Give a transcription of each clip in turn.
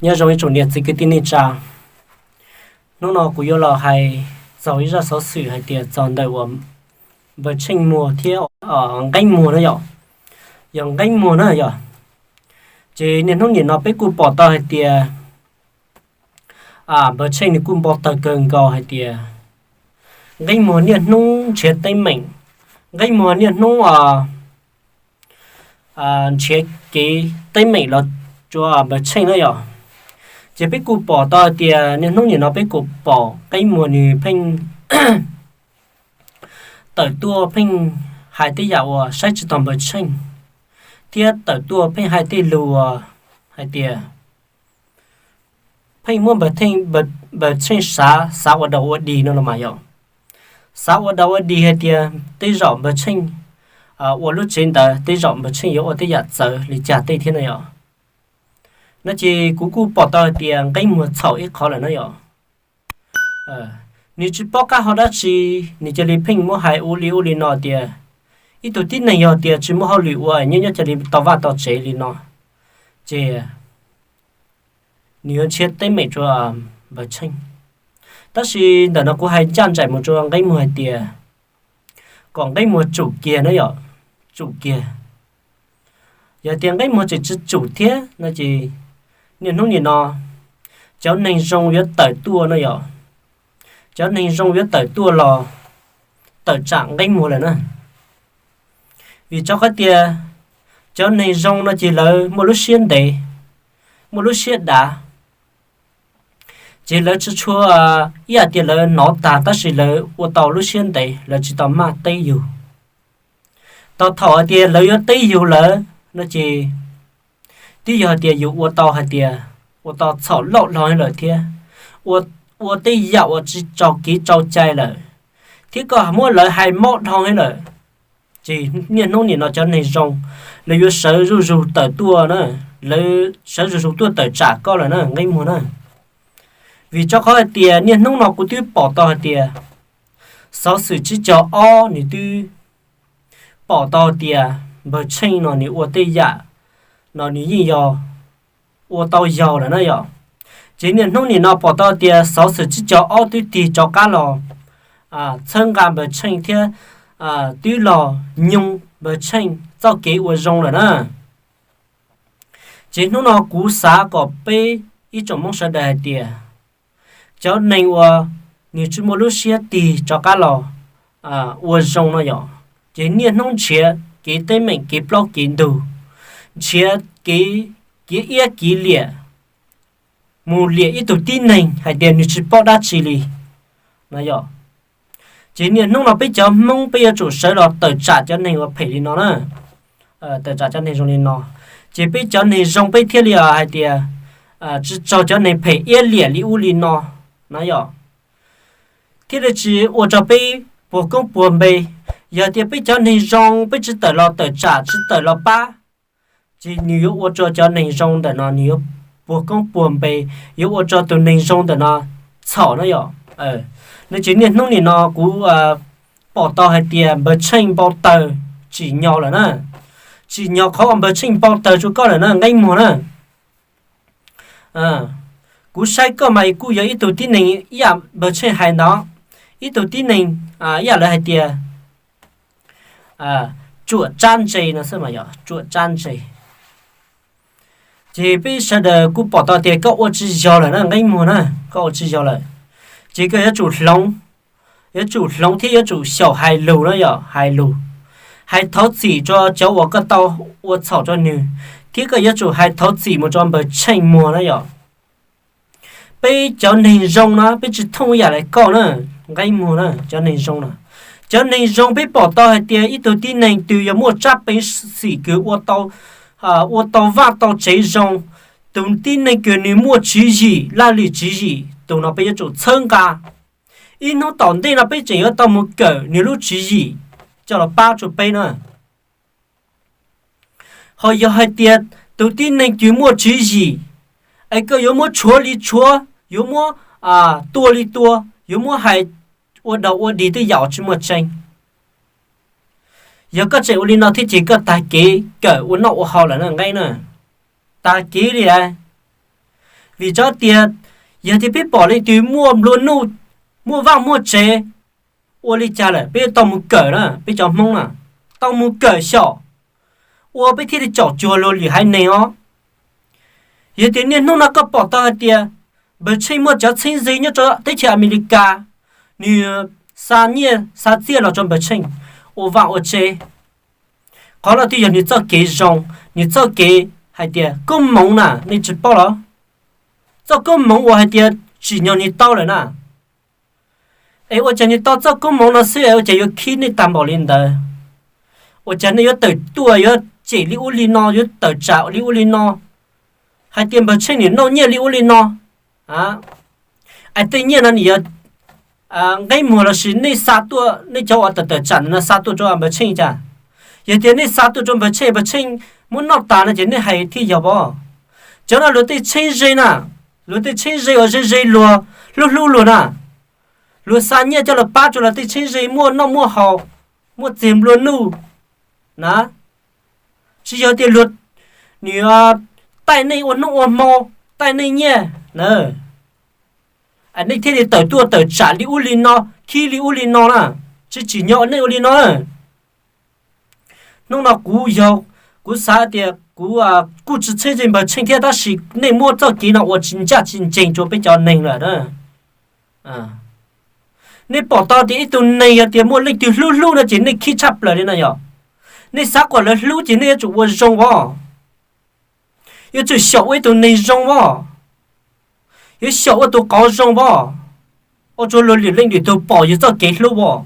Nyob zoo ib tsoom niam txiv kwv tij neej tsa, hnub no kuv yuav los hais txog ib zaj xov xwm hais tias txog ntawm uas npawg Tsheej muag thiab Nqeeb muag na yom. Yog Nqeeb muag na yom, ces niaj hnub nim no peb kuj pom tau hais tias npawg Tsheej nws kuj npau taws kawg nkaus hais tias Nqeeb muag niaj hnub nrhiav teeb meem, Nqeeb muag niaj hnub nrhiav kev teeb meem los rau npawg Tsheej na yom. Ces peb kuj pom tau hais tias niaj hnub nim no peb kuj pom Nqeeb muag nws pheej tawm tuaj pheej hais tej yam uas saib tsis taus npawg Tsheej, thiab tawm tuaj pheej hais tej lus uas hais tias pheej muab npawg Tsheej xav, xav ua daus ua dig no los mas yom. Xav ua daus ua dig hais tias tej zaum npawg Tsheej ua lub tsev ntawd tej zaum npawg Tsheej yuav ua tej yam txawv li cas tej thiab na yom. No ces kuv kuj pom tau hais tias Nqeeb muag txhaum ib qho lawm na yom. Nws tsis paub qab hau dab tsi, nws cia li pheej muab hais ua li ua li no tias ib tug tib neeg yog tias tsis muaj hauj lwm ua nyob nyob cia li tau vaj tau tsev li no, ces nws yuav nrhiav teeb meem rau npawg Tsheej. Tab sis ntawm no kuv hais ncaj nraim mus rau Nqeeb muag hais tias kom Nqeeb muag tsum kiag na yom, tsum kiag. Yog tias Nqeeb muag tseem tsis tsum thiab no ces niaj hnub nim no cov neeg zoo yuav tawm tuaj no yom, cov neeg zoo yuav tawm tuaj los tawm tsam Nqeeb muag lawm na. Vim rau qhov tias cov neeg zoo no ces lawv muaj lub siab ntev, muaj lub siab dav, ces lawv tsis tshua ib yam tias lawv hnov tag tab sis lawv ua tau lub siab ntev, lawv tsis tau maj teb yus. Tau thaum hais tias lawv yuav teb yus lawm no ces twb yog hais tias yus ua tau hais tias ua tau txhaum loj hlo lawm thiab, ua tej yam uas tsis raug kev rau cai lawm, thiab koj muab lawv hais mob dhau lawm. Ces niaj hnub nim no cov neeg zoo lawv yuav sawv zuj zus tawm tuaj na, lawv sawv zuj zus tuaj tawm tsam koj lawm na Nqeeb muag na. Vim rau qhov hais tias niaj hnub no kuv twb pom tau hais tias xov xwm tsib caug ob nws twb pom tau tias npawg Tsheej no nws ua tej yam no nws yeej yog ua tau yaus lawm na yom. Ces niaj hnub nim no pom tau tias xov xwm tsib caug ob twb tig rov qab los txhawb nqa npawg Tsheej thiab twb los nyoog npawg Tsheej txoj kev ua zoo lawm na. Ces hnub no kuv xav kom peb ib tsoom Hmoob sawv daws hais tias cov neeg uas nws tsis muaj lub siab tig rov qab los ua zoo no yom, ces niaj hnub nrhiav kev teeb meem kev plaub kev ntug, nrhiav kev kiv iab kiv liam mus liam ib tug tib neeg hais tias nws tsis paub dab tsi li no yom. Ces niaj hnub no peb cov Hmoob peb yuav tsum sawv los tawm tsam cov neeg uas phem li no na, tawm tsam cov neeg zoo li no, ces peb cov neeg zoo peb thiaj li hais tias tsis raug cov neeg phem iab liam li ub li no na yom, thiaj li tsis ua rau peb puag koob puag npe. Yog tias peb cov neeg zoo peb tsis tawm los tawm tsam tsis tawm los pab, ces nws yuav ua rau cov neeg zoo ntawm no nws yuav puag koob puag npe, yuav ua rau tus neeg zoo ntawm no txhaum na yom. No ces niaj hnub nim no kuv pom tau hais tias npawg Tsheej npau taws tsim nyog lawm na, tsim nyog qhov uas npawg Tsheej npau taws rau koj lawm na Nqeeb muag na. Kuv saib koj mas kuj yog ib tug tib neeg ib yam npawg Tsheej hais ntawd, ib tug tib neeg ib yam lawv hais tias ruam tsab ntse no xwb mas yog ruam tsab ntse. Ces peb sawv daws kuj pom tau tias koj ua tsis yog lawm na Nqeeb muag na, koj ua tsis yog lawm, ces koj yuav tsum hloov, yuav tsum hloov thiab yuav tsum xyaum hais lus na yom, hais lus, hais thov txim rau cov uas koj tau ua txhaum rau nws, thiab koj yuav tsum hais thov txim mus rau npawg Tsheej muag na yom. Peb cov neeg zoo na peb tsis thooj ib yam li koj na, Nqeeb muag na, cov neeg zoo na, cov neeg zoo peb pom tau hais tias ib tug tib neeg twg yog muaj tsab peev xwm kws ua tau vaj tau tsev zoo, tus tib neeg kws nws muaj tswv yim laj lim tswv yim, tus no peb yuav tsum txhawb nqa. Ib hnub tom ntej no peb tseem yuav tau mus kawm nws lub tswv yim coj los pab rau peb na. Ho yog hais tias tus tib neeg twg muaj tswv yim es koj yuav muab tshuav li tshuav, yuav muab tua li tua, yuav muab hais ua daus ua dig tej yam uas tsis muaj tseeb, yog koj tseem ua li no thiab ces koj tag kev kawm ua noj ua haus lawm na Nqeeb na, tag kev li lawm. Vim tsob tias yog tias peb pom leej twg muaj nplua nuj, muaj vaj muaj tsev, ua li cas lawm peb tau mus kawm na, peb cov Hmoob na, tau mus kawm xyaum, ua peb thiaj li caum cuag luag lwm haiv neeg os. Yog tias niaj hnub no koj pom tau hais tias Npawg Tsheej muaj cov txheeb ze nyob rau teb chaws Amelikas, nws xa nyiaj xa txiaj los rau Npawg Tsheej ua vaj ua tsev, qhov no twb yog nws txoj kev zoo, nws txoj kev hais tias koob hmoov na, nej tsis paub los? Txoj koob hmoov uas hais tias tsim nyog nws tau lawm na. Es ua cas nws tau txoj koob hmoov no xwb es ua cas yuav khib nej tag npaum li ntawd? Ua cas nej yuav tawm tuaj yuav cem li ub li no, yuav tawm tsam li ub li no, hais tias Npawg Tsheej nim noj nyiaj li ub li no? Es tej nyiaj no nws yog nqeeb muag lossis nej xa tuaj, nej cov uas tawm tawm tsam ntawm no xa tuaj rau Npawg Tsheej cas? Yog tias nej xa tuaj rau Npawg Tsheej, Npawg Tsheej muab noj tas no ces nej hais thiaj yog pab. Cov no luag tej txheeb ze na, luag tej txheeb ze uas ze ze luag, hlub hlub luag na, luag xa nyiaj coj los pab rau luag tej txheeb ze muaj noj muaj haus, muaj txiag nplua nuj na. Tsis yog tias luag, nws taij nej ua hnub ua hmo, taij nej nyiaj na, nej thiaj li tawm tuaj tawm tsam li ub li no, khib li ub li no na, tsis tsim nyog nej ua li no. Hnub no kuv yog, kuv xav tias kuv kuj tsis txheeb ze Npawg Tsheej thiab tab sis nej muab txoj kev no ua tsis ncaj tsis ncees rau peb cov neeg lawm na. Nej pom tau tias ib tug neeg yog tias muaj leej twg hlub hlub no ces nej khib tshaj plaws li no yog. Nej xav kom lawv hlub ces nej yuav tsum ua zoo as. Yuav tsum xyaum ua ib tug neeg zoo as, yuav xyaum ua tus qauv zoo as, ua rau luag lwm leej lwm tug pom yus txoj kev hlub as.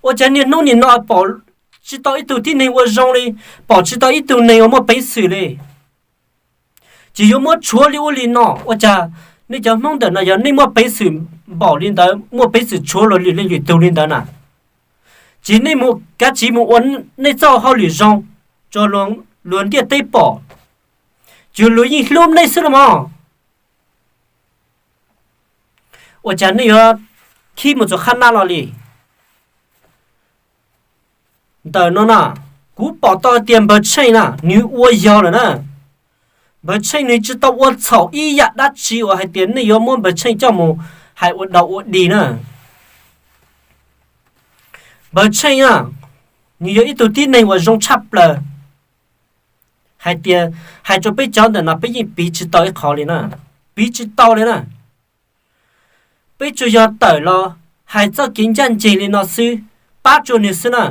Ua cas niaj hnub nim no pom tsis tau ib tug tib neeg ua zoo li, pom tsis tau ib tug neeg uas muaj peev xwm li, ces yuav muab tshuav li ub li no. Ua cas nej cov Hmoob ntawm no yog nej muaj peev xwm npaum li ntawd, muaj peev xwm tshuav luag lwm leej lwm tug li ntawd na, ces nej mus kav tsij mus ua nej txoj hauj lwm zoo rau luag ntiaj teb pom, ces luag yeej hlub nej xwb los mas. Ua cas nej yuav khib mus txog qhab nab los li? Ntawm no na, kuv pom tau tias Npawg Tsheej na nws ua yog lawm na. Npawg Tsheej nws tsis tau ua txhaum ib yam dab tsi uas hais tias nej yuav muab Npawg Tsheej coj mus hais ua dog ua dig na. Npawg Tsheej na, nws yog ib tug tib neeg uas zoo tshaj plaws. Hais tias, hais rau peb cov ntawm no peb yeej piv tsis tau ib qho li na, piv tsis tau li na. Peb tsuas yog tawm los hais txoj kev ncaj ncees li no xwb, pab rau nws xwb na.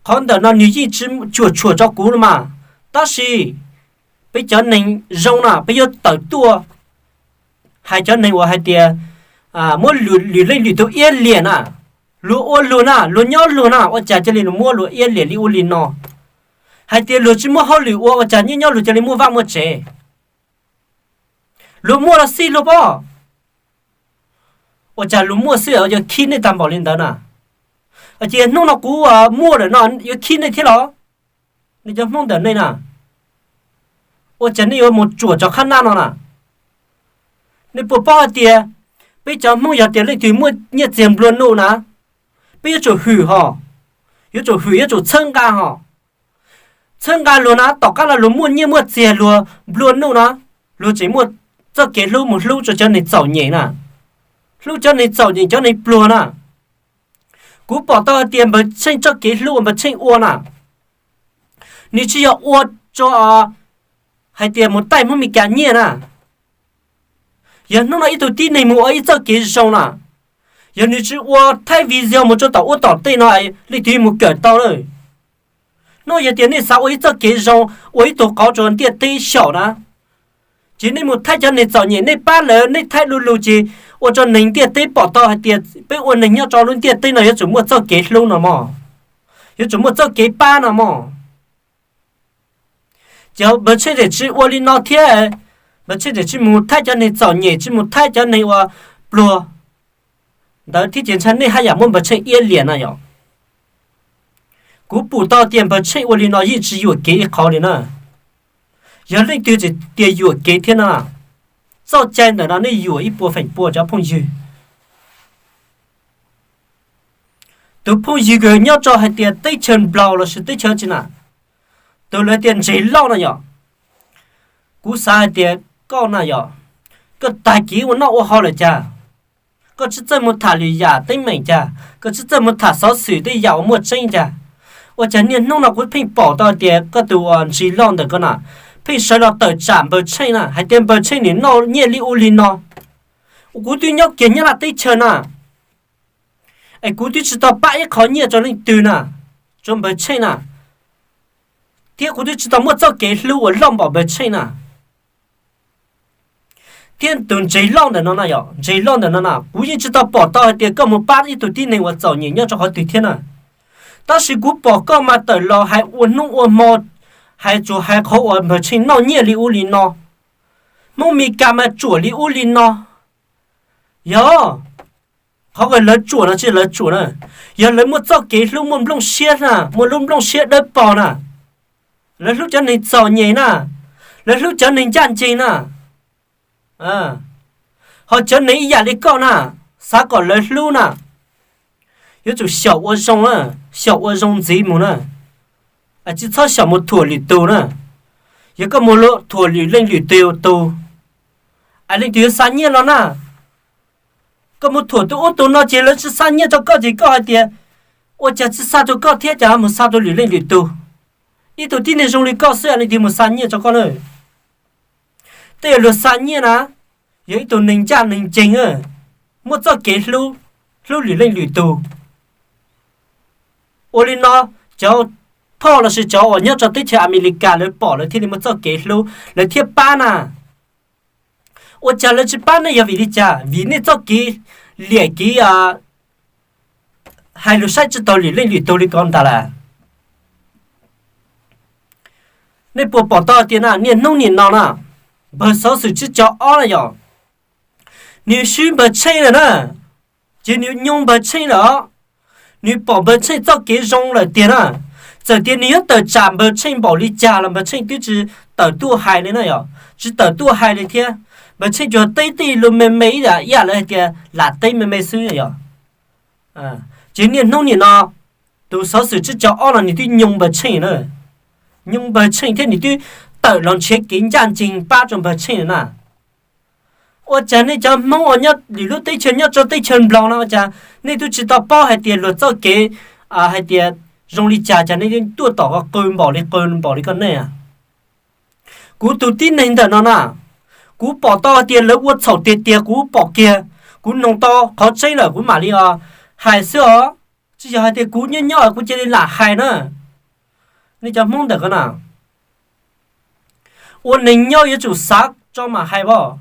Qhov ntawm no nws yeej tsis cuam tshuam rau kuv los mas, tab sis peb cov neeg zoo na peb yuav tawm tuaj hais cov neeg uas hais tias muab lwm leej lwm tug iab liam na. Luag ua luag na, luag nyob luag na, ua cas cia li luag muab luag iab liam li ua li no? Hais tias luag tsis muaj hauj lwm ua, ua cas nyob nyob luag cia li muaj vaj muaj tsev? Luag muaj los xij luag pob, ua cas luag muaj xwb yuav khib nej tag npaum li ntawd na? Ces hnub no kuv muaj lawm no yuav khib nej thiab los? Nej cov Hmoob ntawm nej na, ua cas nej yuav mus tsuam rau qhab nab no na? Nej puas paub hais tias peb cov Hmoob yog tias leej twg muaj nyiaj txiag nplua nuj na, peb yuav tsum hwm hos, yuav tsum hwm yuav tsum txhawb nqa hos. Txhawb nqa luag na, tom qab no luag muaj nyiaj muaj txiag luag nplua nuj na, luag tseem muaj txoj kev hlub mus hlub rau cov neeg txom nyem na, hlub cov neeg txom nyem cov neeg pluag na. Kuv pom tau hais tias Npawg Tsheej txoj kev hlub uas Npawg Tsheej ua na, nws tsis yog ua rau hais tias mus taij Hmoob Meskas nyiaj na. Yog hnub no ib tug tib neeg mus ua ib txoj kev zoo na, yog nws tsis ua thaij video mus rau tom ub tom tej no leej twg mus kawm tau lawm. Hnub yog tias nej xav ua ib txoj kev zoo, ua ib tug qauv rau ntiaj teb xyaum na, ces nej mus thaij cov neeg txom nyem, nej pab lawv, nej thaij du lug ces ua rau neeg ntiaj teb pom tau hais tias peb ua neeg nyob rau lub ntiaj teb no yuav tsum muaj txoj kev hlub no mog, yuav tsum muaj txoj kev pab no mog. Ces Npawg Tsheej tseem tsis ua li no thiab, Npawg Tsheej tseem tsis mus thaij cov neeg txom nyem, tsis mus thaij cov neeg uas pluag ntawd thiab ces ntshai nej haj yam muab Npawg Tsheej iab liam no yom. Kuv pum tau tias Npawg Tsheej ua li no yeej tsis yuam kev ib qho li na. Yog leej twg tseem tias yuam kev thiab no, txoj cai ntawm no nej yuam ib puas feem pua cov phooj ywg. Tus phooj ywg nyob rau hais tias teb chaws Nplog lossis teb chaws tsi na, tus lawv tias Ntseg Lauj no yom. Kuv xav hais tias koj na yog, koj tag kis ua noj ua haus lawm cas? Koj tsis txawj mus tham lwm yam teeb meem cas? Koj tsis txawj mus tham xov xwm tej yam uas muaj tseeb cas? Ua cas niaj hnub no kuv pheej pom tau tias koj tus uas ntsis loj ntawm koj na pheej sawv los tawm tsam Npawg Tsheej na, hais tias Npawg Tsheej nim noj nyiaj li ub li no. Kuv twb nyob kiag nyob laj teb chaws na, es kuv twb tsis tau pab ib qho nyiaj rau leej twg na, rau Npawg Tsheej na, thiab kuv twb tsis tau muaj txoj kev hlub uas loj npaum Npawg Tsheej na. Thiab tus ntses loj ntawm no na yog, ntses loj ntawm no na kuv yeej tsis tau pom tau hais tias koj mus pab ib tug tib neeg uas txom nyem nyob rau qhov twg thiab na. Tab sis kuv pom koj mas tawm los hais ua hnub ua hmo, hais tsuas hais qhov uas Npawg Tsheej noj nyiaj li ub li no, Hmoob Mes Kas mas tsuam li ub li no. Yog, qhov uas lawv tsuam no tsis yog lawv tsuam na, yog lawv muaj txoj kev hlub muaj nplooj siab na, muaj lub nplooj siab dawb paug na. Lawv hlub cov neeg txom nyem na, lawv hlub cov neeg ncaj ncees na. Ho cov neeg ib yam li koj na, xav kom lawv hlub na, yuav tsum xyaum ua zoo, xyaum ua zoo ntxiv mus na. Tsis txhob xyaum mus thuam lwm tus na. Yog koj mus thuam lwm leej lwm tus, es leej twg yuav xa nyiaj los na? Koj mus thuam tus ub tus no ces lawv tsis xa nyiaj rau koj ces koj hais tias ua cas tsis xa rau koj thiab, cas mus xa rau lwm leej lwm tus? Ib tug tib neeg zoo li koj xwb leej twg mus xa nyiaj rau koj na? Tej uas luag xa nyiaj na, yog ib tug neeg ncaj neeg ncees, muaj txoj kev hlub, hlub lwm leej lwm tus. Ua li no, cov phauj lossis cov uas nyob rau teb chaws Amelikas lawv pom lawv thiaj li muaj txoj kev hlub, lawv thiaj pab na. Ua cas lawv tsis pab nej yog vim li cas? Vim nej txoj kev liam kev hais lus saib tsis taus lwm leej lwm tus li ko ntag lawm. Nej puas pom tau tias na, niaj hnub nim no na, npawg Xov Xwm Tsib Caug Ob na yog, nws swb Npawg Tsheej lawm na, ces nws nyoo Npawg Tsheej lawm os. Nws pom Npawg Tsheej txoj kev zoo lawm tiag na. Txawm tias nws yuav tawm tsam Npawg Tsheej npaum li cas los Npawg Tsheej twb tsis tawm tuaj hais li na yog, tsis tawm tuaj hais li thiab. Npawg Tsheej tsuas teb tej lus me me ib yam, ib yam lawv hais tias lam teb me me xwb yog. Ces niaj hnub nim no, tus Xov Xwm Tsib Caug Ob no nws twb nyoo Npawg Tsheej na, nyoo Npawg Tsheej thiab nws twb tawm los nrhiav kev ncaj ncees pab rau Npawg Tsheej na. Ua cas nej cov Hmoob uas nyob lwm lub teb chaws nyob rau teb chaws Nplog no ua cas nej twb tsis tau paub hais tias luag txoj kev, hais tias zoo li cas, cas nej tuaj tom qw npaum li qw npaum li koj nej? Kuv tus tib neeg ntawm no na, kuv pom tau hais tias lawv ua txhaum tiag tiag, kuv pom kiag, kuv noog tau qhov tseeb lawm kuv mam li hais xwb os. Tsis yog hais tias kuv nyob nyob kuv cia li lam hais na. Nej cov Hmoob ntawm ko na, ua neeg nyob yuav tsum xav tso mam hais as.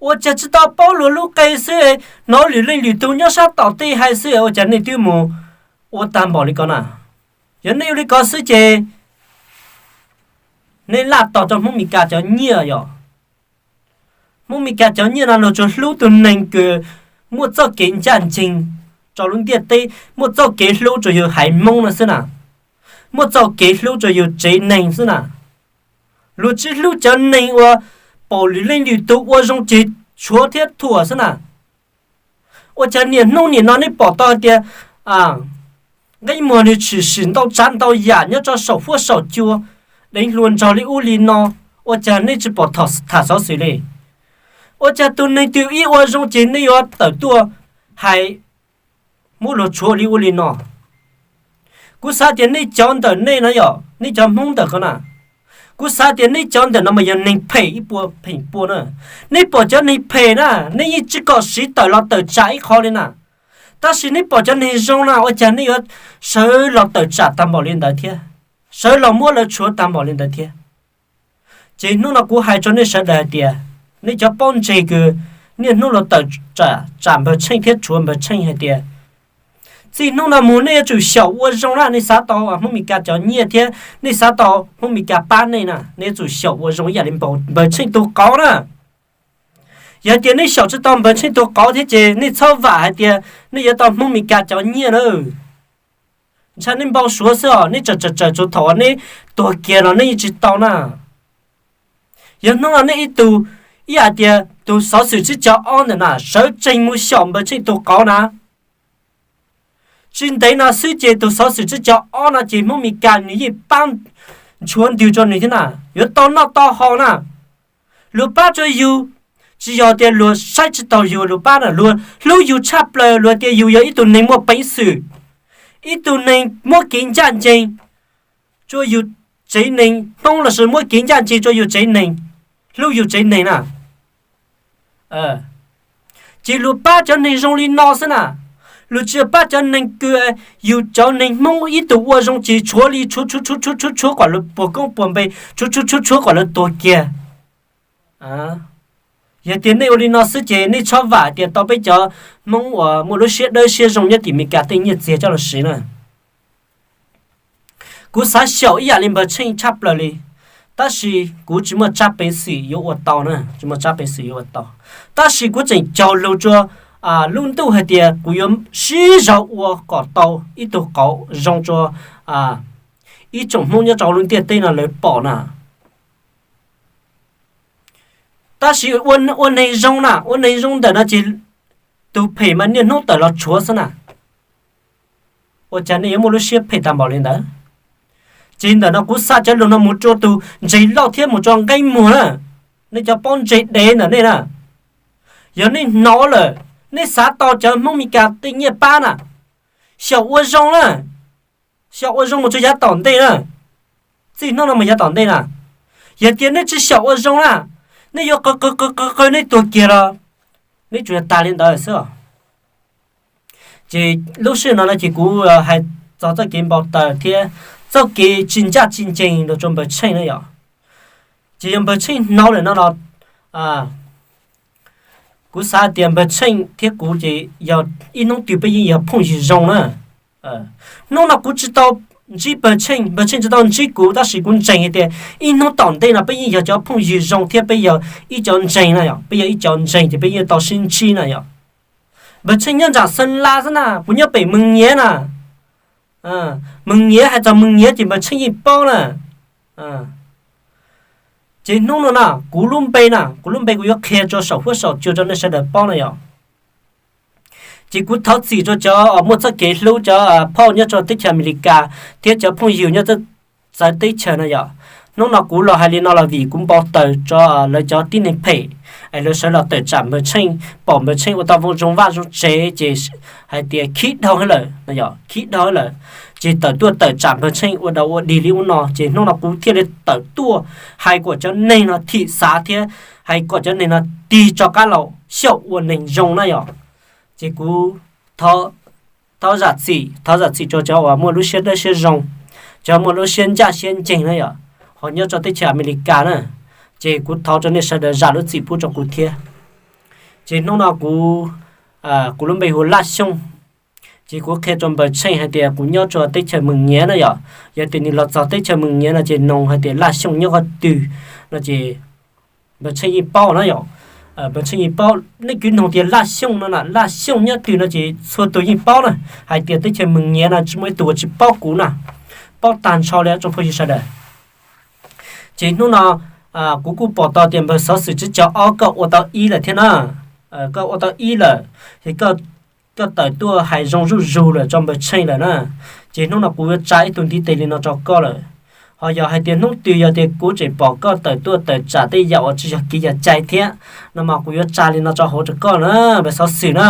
Ua cas tsis tau paub luag lub qe xwb, hnov lwm leej lwm tus nyob sab tom tej hais xwb ua cas nej twb mus ua tag npaum li ko na? Yog nej ua li ko xwb ces nej laj tos rau Hmoob Mes Kas cov nyiaj yog. Hmoob Mes Kas cov nyiaj no luag tsuas hlub tus neeg kws muaj txoj kev ncaj ncees rau lub ntiaj teb, muaj txoj kev hlub rau yus haiv Hmoob no xwb na, muaj txoj kev hlub rau yus tsev neeg xwb na. Luag tsis hlub cov neeg uas pom lwm leej lwm tus ua zoo ces tshuav thiab thuam xwb na. Ua cas niaj hnub nim no nej pom tau hais tias nqeeb muag nws tshwm sim ntau tsav ntau yam nyob rau saum huab saum cua, deev hluas nraug li ub li no, ua cas nej tsis pom tham xov xwm li? Ua cas tus neeg twg ib ua zoo ces nej yuav tawm tuaj hais muab luag tshuav li ub li no? Kuv xav tias nej cov ntawm nej no yog nej cov Hmoob ntawm ko na, kuv xav tias nej cov ntawm no mas yog neeg phem ib puas phem pua na. Nej pom cov neeg phem na, nej yeej tsis kom siv tawm los tawm tsam ib qho li na. Tab sis nej pom cov neeg zoo na ua cas nej yuav sawv los tawm tsam tag npaum li ntawd thiab, sawv los muab lawv tshuav tag npaum li ntawd thiab? Ces hnub no kuv hais rau nej sawv daws hais tias, nej cov paub ntseeg kws niaj hnub los tawm tsam Npawg Tsheej thiab tshuav Npawg Tsheej hais tias, txij hnub no mus nej yuav tsum xyaum ua zoo na, nej xav tau Hmoob Mes Kas cov nyiaj thiab nej xav tau Hmoob Mes Kas pab nej na, nej yuav tsum xyaum ua zoo ib yam li Npawg Tsheej tus qauv na. Yog tias nej xyaum tsis tau Npawg Tsheej tus qauv thiab ces nej txhob vam hais tias nej yuav tau Hmoob Mes Kas cov nyiaj na. Ntshai nej npau suav xwb os, nej tsawm tsawm tsawm txog thaum uas nej tuag kiag los nej yeej tsis tau na. Yog hnub no nej ib tug, ib yam tias tus Xov Xwm Tsib Caug Ob ntawm na sawv tsees mus xyaum Npawg Tsheej tus qauv na, tsis ntev no xwb ces tus Xov Xwm Tsib Caug Ob no ces Hmoob Mes Kas nws yeej pab ntshuav ntws rau nws thiab na, yuav tau noj tau haus na. Luag pab rua yug, tsi yog tias luag saib tsi taug yug luag pab na, luag hlub yug tshaj plaws, luag tias yug yog ib tug neeg muaj peev xwm, ib tug neeg muab kev ncaj ncees rua yug tsev neeg Hmoob lossis muab kev ncaj ncees rua yug tsev neeg, hlub yug tsev neeg na. Ces luag pab cov neeg zoo li no xwb na. Luag tsi pab cov neeg kws yug cov neeg Hmoob ib tug ua zoo ces tshuav li tshuav tshuav tshuav tshuav tshuav kom lawv puag koob puag npe, tshuav tshuav tshuav tshuav kom lawv tuag kiag. Yog tias nej ua li no xwb ces nej txhob vam tias tau peb cov Hmoob uas muaj lub siab dawb siab zoo nyob tim Meskas tej nyiaj txiag coj los siv na. Kuv xav xyaum ib yam li npawg Tsheej tshaj plaws li, tab sis kuv tsis muaj tsab peev xwm yuav ua tau na, tsis muaj tsab peev xwm yuav ua tau. Tab sis kuv tseem caug lug rua lub ntuj hais tias kuv yuav sib zog ua kom tau ib tug qauv zoo rua ib tsoom Hmoob nyob rau lub ntiaj teb no lawv pom na. Tab sis ua neeg zoo na, ua neeg zoo ntawm no ces tug phem mas niaj hnub tawm los tshuav xwb na. Ua cas nej yuav muaj lub siab phem tag npaum li ntawd? Ces ntawm no kuv xa cov lug no mus rua tug ntseeg loj thiab mus rua nqeeb muag na, nej cov paub ntseeg dev ntawm nej na. Yog nej hnov lawm, nej xav tau cov Hmoob Meskas tej nyiaj pab na, xyaum ua zoo na, xyaum ua zoo mus rua yav tom ntej na, txij hnub no mus yav tom ntej na. Yog tias nej tsis xyaum ua zoo na, nej yuav qw qw qw qw qw nej tuag kiag los nej tsuas yog tag li ntawd xwb. Ces lub sij hawm no no ces kuv hais txog txoj kev npau taws thiab txoj kev tsis ncaj tsis ncees los rua npawg Tsheej na yom. Ces yog npawg Tsheej hnov lawm no los kuv xav tias npawg Tsheej thiab kuv ces yog ib hnub twg peb yeej yog phooj ywg zoo na. Hnub no kuv tsis tau ntsib npawg Tsheej, npawg Tsheej tsis tau ntsib kuv, tab sis kuv ntseeg hais tias ib hnub tom ntej no peb yeej yog cov phooj ywg zoo thiab peb yog ib cov ntseeg na yom, peb yog ib cov ntseeg ces peb yeej tau sib ntsib na yom. Npawg Tsheej nyob nram Xeeb Las xwb na, kuv nyob pem Mees Nyiav na. Mees Nyiav, hais txog Mees Nyiav ces npawg Tsheej yeej paub na. Ces hnub no na kuv lub npe na, kuv lub npe kuv yuav qhia rua saum huab saum cua rua nej sawv daws paub na yom. Ces kuv thov txim rua cov muaj txoj kev hlub cov phauj nyob rua teb chaws Amelikas thiab cov phooj ywg nyob txawv teb chaws na yom. Hnub no kuv los hais li no los vim kuv npau taws rua lawv cov tib neeg phem es lawv sawv los tawm tsam npawg Tsheej, pom npawg Tsheej ua tau zoo vaj zoo tsev ces hais tias khib dhau lawm no yom, khib dhau lawm. Ces tawm tuaj tawm tsam npawg Tsheej ua dau ua dig li ub no, ces hnub no kuv thiaj li tawm tuaj hais kom cov neeg no thim xav thiab hais kom cov neeg no tig tso qab los xyaum ua neeg zoo na yom. Ces kuv thov zam txim, thov zam txim rua cov uas muaj lub siab dawb siab zoo, cov muaj lub siab ncaj siab ncees na yom, ho nyob rua teb chaws Amelikas na. Ces kuv thov rua nej sawv daws zam lub txim pub rua kuv thiab. Ces hnub no kuv, kuv lub npe hu Laj Xyooj. Ces kuv qhia rua npawg Tsheej hais tias kuv nyob rua teb chaws Mees Nyiav na yom. Yog tias nws los txog teb chaws Mees Nyiav no ces noog hais tias Laj Xyooj nyob qhov twg no ces npawg Tsheej yeej paub na yom. Npawg Tsheej yeej paub, nej kws noog tias Laj Xyooj no na, Laj Xyooj nyob twg no ces txhua tug yeej paub na, hais tias teb chaws Mees Nyiav no tsis muaj ib tug uas tsis paub kuv na, paub tag nrho li tsoom phooj ywg sawv daws. Ces hnub no kuv kuj pom tau tias npawg Xov Xwm Tsib Caug Ob koj ua tau ib lawm thiab na, koj ua tau ib lawm, ces koj tawm tuaj hais zoo zuj zus lawm rua npawg Tsheej lawm na. Ces hnub no kuv yuav tsa ib tug ntiv tes li no rua koj lawm. Ho yog hais tias hnub twg yog tias kuv tseem pom koj tawm tuaj tawm tsam tej yam uas tsis yog kev yog cai thiab no mas kuv yuav tsa li no rua hauv rua koj na, npawg Xov Xwm na.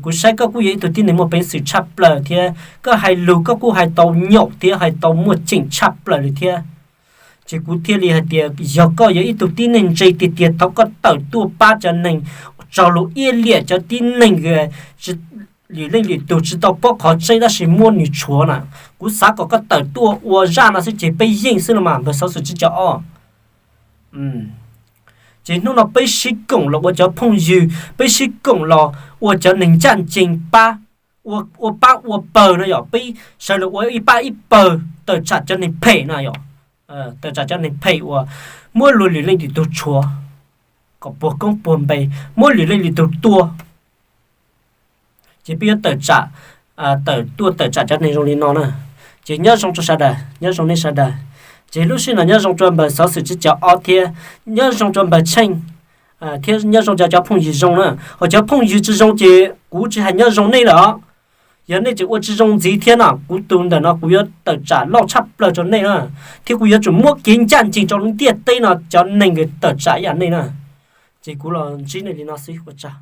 Kuv saib koj kuj yog ib tug tib neeg muaj peev xwm tshaj plaws thiab koj hais lug koj kuj hais tau nyaum thiab hais tau muaj ceem tshaj plaws li thiab. Ces kuv thiaj li hais tias yog koj yog ib tug tib neeg ntse tiag tiag thaum koj tawm tuaj pab cov neeg tsaug lug iab liam cov tib neeg lwm leej lwm tug tsis tau paub qhov tseeb tab sis muab nws tshuav na, kuv xav kom koj tawm tuaj ua zaj no xwb ces peb yeej xwb no mas npawg Xov Xwm Tsib Caug Ob. Ces hnub no peb sib koom los ua cov phooj ywg, peb sib koom los ua cov neeg ncaj ncees pab, ua pab ua pawg no yom, peb sawv los ua ib pab ib pawg tawm tsam cov neeg phem na yom, tawm tsam cov neeg phem uas muab luag lwm leej lwm tug tshuav kom puag koob puag npe, muab lwm leej lwm tug tua. Ces peb yuav tawm tsam, tawm tuaj tawm tsam cov neeg zoo li no na. Ces nyob zoo rua sawv daws, nyob zoo nej sawv daws. Ces lub sij no nyob zoo rua npawg Xov Xwm Tsib Caug Ob thiab nyob zoo rua npawg Tsheej, thiab nyob zoo rua cov phooj ywg zoo na. Ho cov phooj ywg tsis zoo ces kuv tsis hais nyob zoo nej lawm os. Yog nej tseem ua tsis zoo ntxiv thiab no, kuv tus ntawm no kuv yuav tawm tsam loj tshaj plaws rau nej na, thiab kuv yuav tsum muab kev ncaj ncees rau lub ntiaj teb no cov neeg uas tawm tsam ib yam nej na. Ces kuv los ntsib nej li no xwb, ua tsaug.